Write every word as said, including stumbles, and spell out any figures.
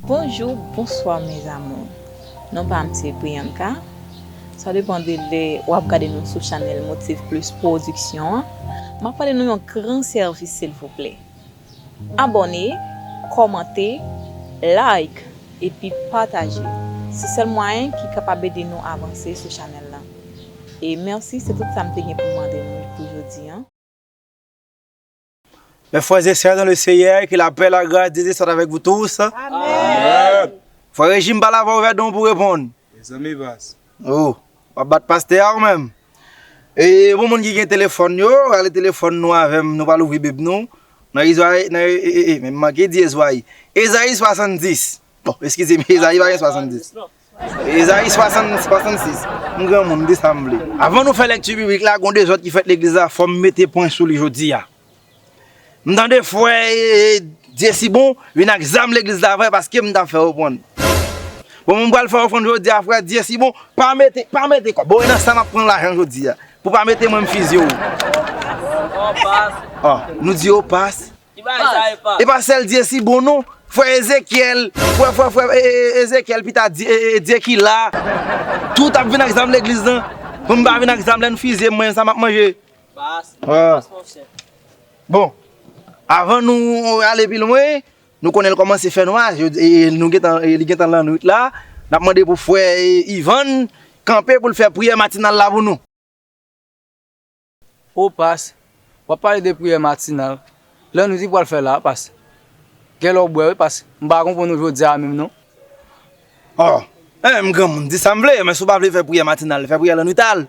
Bonjou, bonswa mes amours. Non pa m se Priyanka. Sa depann de lè w ap gade nou sou chanèl Motiv Plus Production an. M ap pale nou yon gran sèvis silvouplè. Abòne, kòmante, like, epi pataje. Se sèl mwayen ki kapab ede nou avanse sou chanèl lan. E mèsi, se tout sa m te gen pou m mande nou pou jodi a. Mes frères et sœurs dans le Seigneur, que la paix, la grâce de Dieu soit avec vous tous. Amen. Frè Rejim, pale avè w, ouvè don pou reponn. Mezanmi, pas. Oh, w ap bat pastè a ou menm? E bon, moun ki gen telefòn yo, rale telefòn nou avè m, nou pral ouvri bib nou. Nan Ezrayi, nan, e, e, e, men m manke di Ezrayi. Ezayi swasanndis. Bon, eskize m, Ezayi pa gen swasanndis. Ezayi swasann, swasannsis. M granmoun, m di sa m vle. Avan nou fè lèkti biblik la, gon dezòd ki fèt legliz la, fò m mete pwen sou li jodi a. M tande frè, e, e, Dyesibon vin ak zam legliz la vre paske m t ap fè ofrann. Bon, m pral fè ofrann jodi a, frè Dyesibon, pa mete, pa mete kòb. Bon, e nan sa m ap pran lajan jodi a. Pou pa mete mwen, m fizye w. Ò, nou di yo pas. Ki bagay sa e pa? E pa sèl Dyesibon non. Frè Ezekyèl, frè, frè, frè, e, e, e, Ezekyèl, pita Dye, e, e, Dye ki la. Tout ap vin ak zam legliz lan. Pou m pa vin ak zam lè n fizye mwen, sa m ap manje. Pas, ah, pas monchè. Bon, avan nou ale pi lwen, nou konnen l kòmanse fè nwa, yo, e, e, nou gentan, e, li gentan lannwit la. N ap mande pou frè, e, Ivan kanpe pou l fè priyè matinal la pou nou. O pas, w ap pale de priyè matinal. Lannwit li pral fè la, pas. Gen lè w bwè wi, pas. M pa konprann ou jodi a menm non. Ò, e, m granmoun, di sa m vle, men si w pa vle fè priyè matinal, fè priyè lannwit al.